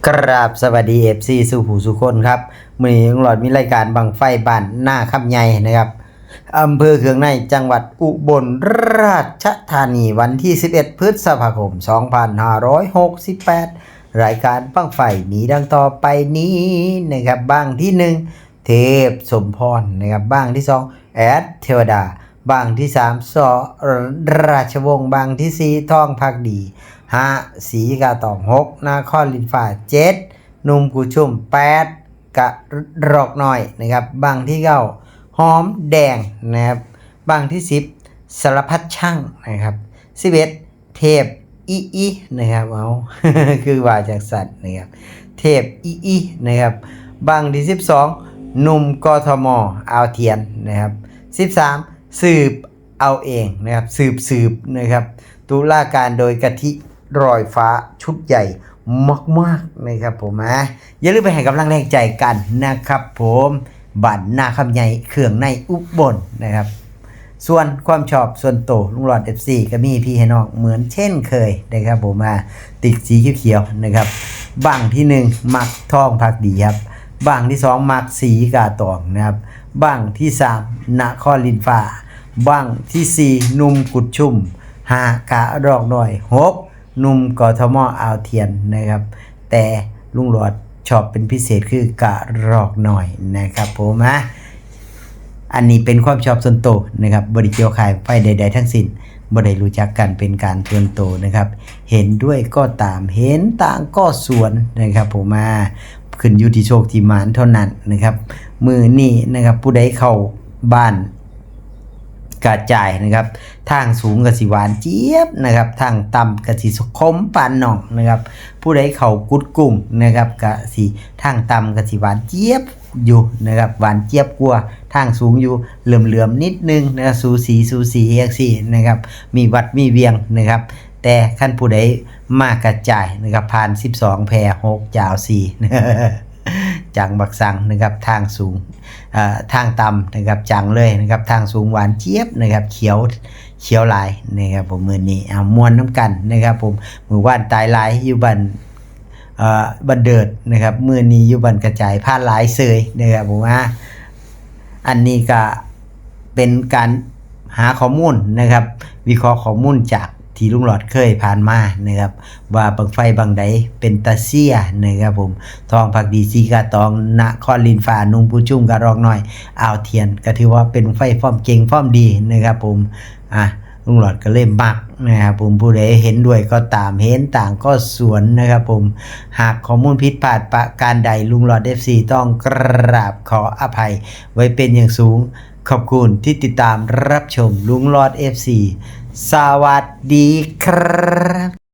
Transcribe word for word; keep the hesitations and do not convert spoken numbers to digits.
กราบสวัสดี เอฟซี สู่ผู้สู่คนครับ มื้อนี้ลุงหลอดมีรายการบั้งไฟบ้านนาคำใหญ่นะครับ อำเภอเคืองใน จังหวัดอุบลราชธานี วันที่ สิบเอ็ด พฤษภาคม สองพันห้าร้อยหกสิบแปด รายการบั้งไฟมีดังต่อไปนี้นะครับ บั้งที่ หนึ่ง เทพสมพรนะครับ บั้งที่ สอง แอดเทวดา บั้งที่ สาม ส.ราชวงศ์ บั้งที่ สี่ ทองภักดี ห้า ศรีกาตอง หก นครลินฟ้า เจ็ด หนุ่มกุดชุม แปด กะรอกน้อยนะครับ บั้งที่ เก้า หอมแดงนะครับ บั้งที่ สิบ สารพัดช่างนะครับ สิบเอ็ด เทพอีอีนะครับ เอา คือว่าจังซั่นนะครับ เทพอีอีนะครับ บั้งที่ สิบสอง หนุ่ม กทม อ่าวเทียนนะครับ สิบสาม สืบเอาเองนะครับ สืบสืบนะครับ ตุลาการโดยกะทิรอยฟ้า ชุดใหญ่มากๆนะครับผมนะ อย่าลืมไปให้กำลังแรงใจกันนะครับผม บ้านนาคำใหญ่ เคืองในอุบลนะครับ ส่วนความชอบส่วนตัวลุงหลอด เอฟซี ก็มีพี่ให้น้องเหมือนเช่นเคยนะครับผม มาติดสีเขียวๆนะครับ บั้งที่ หนึ่ง มักทองภักดีครับ บั้งที่ สอง มักศรีกาตองนะครับ บั้งที่ สาม นครลินฟ้า บั้งที่ สี่ หนุ่มกุดชุม ห้า กะรอกน้อย หก หนุ่ม กทม อ่าวเทียนนะครับ แต่ลุงหลอดชอบเป็นพิเศษคือกะรอกน้อยนะครับผมนะ อันนี้เป็นความชอบส่วนตัวนะครับ บ่ได้เกี่ยวกับบั้งไฟใดๆทั้งสิ้น บ่ได้รู้จักกันเป็นการส่วนตัวนะครับ เห็นด้วยก็ตาม เห็นต่างก็สวนนะครับผม มาขึ้นอยู่ที่โชคที่หมานเท่านั้นนะครับ มื้อนี้นะครับ ผู้ใดเข้าบ้านกระจายนะครับ ทางสูงก็สิหวานเจี๊ยบนะครับ ทางต่ำก็สิขมปานน้องนะครับ ผู้ใดเข้ากุดกุ้งนะครับ ก็สิ ทางต่ำก็สิหวานเจี๊ยบอยู่นะครับ หวานเจี๊ยบกว่าทางสูงอยู่ เหลื่อมๆนิดนึงนะครับ สูสีสูสีจังซี่นะครับ มีวัดมีเวียงนะครับ แต่คันผู้ใดมากระจายนะครับ ผ่าน สิบสอง แพ หก จาว สี่ จังบักสังนะครับ ทางสูง เอ่อ ทางต่ำนะครับ จังเลยนะครับ ทางสูงหวานเจี๊ยบนะครับ เขียว เขียวหลายนะครับผม มื้อนี้เอาม่วนนำกันนะครับผม มื้อวานตายหลายอยู่บ้าน เอ่อ บ้านเดิดนะครับ มื้อนี้อยู่บ้านกระจาย ผ่านหลายเสยนะครับผม อ่ะ อันนี้ก็เป็นการหาข้อมูลนะครับ วิเคราะห์ข้อมูลจากที่ลุงหลอดเคยผ่านมานะครับ ว่าบั้งไฟบั้งใดเป็นตาเซียนะครับผม ทองภักดี ศรีกาตอง นครลินฟ้า หนุ่มกุดชุม กะรอกน้อย อ่าวเทียน ก็ถือว่าเป็นบั้งไฟฟอร์มเก่งฟอร์มดีนะครับผม อ่ะ ลุงหลอดก็เลยมักนะครับผม ผู้ใดเห็นด้วยก็ตาม เห็นต่างก็สวนนะครับผม หากข้อมูลผิดพลาดประการใด ลุงหลอด เอฟซี ต้องกราบขออภัยไว้เป็นอย่างสูง ขอบคุณที่ติดตามรับชมลุงหลอด เอฟซี สวัสดีครับ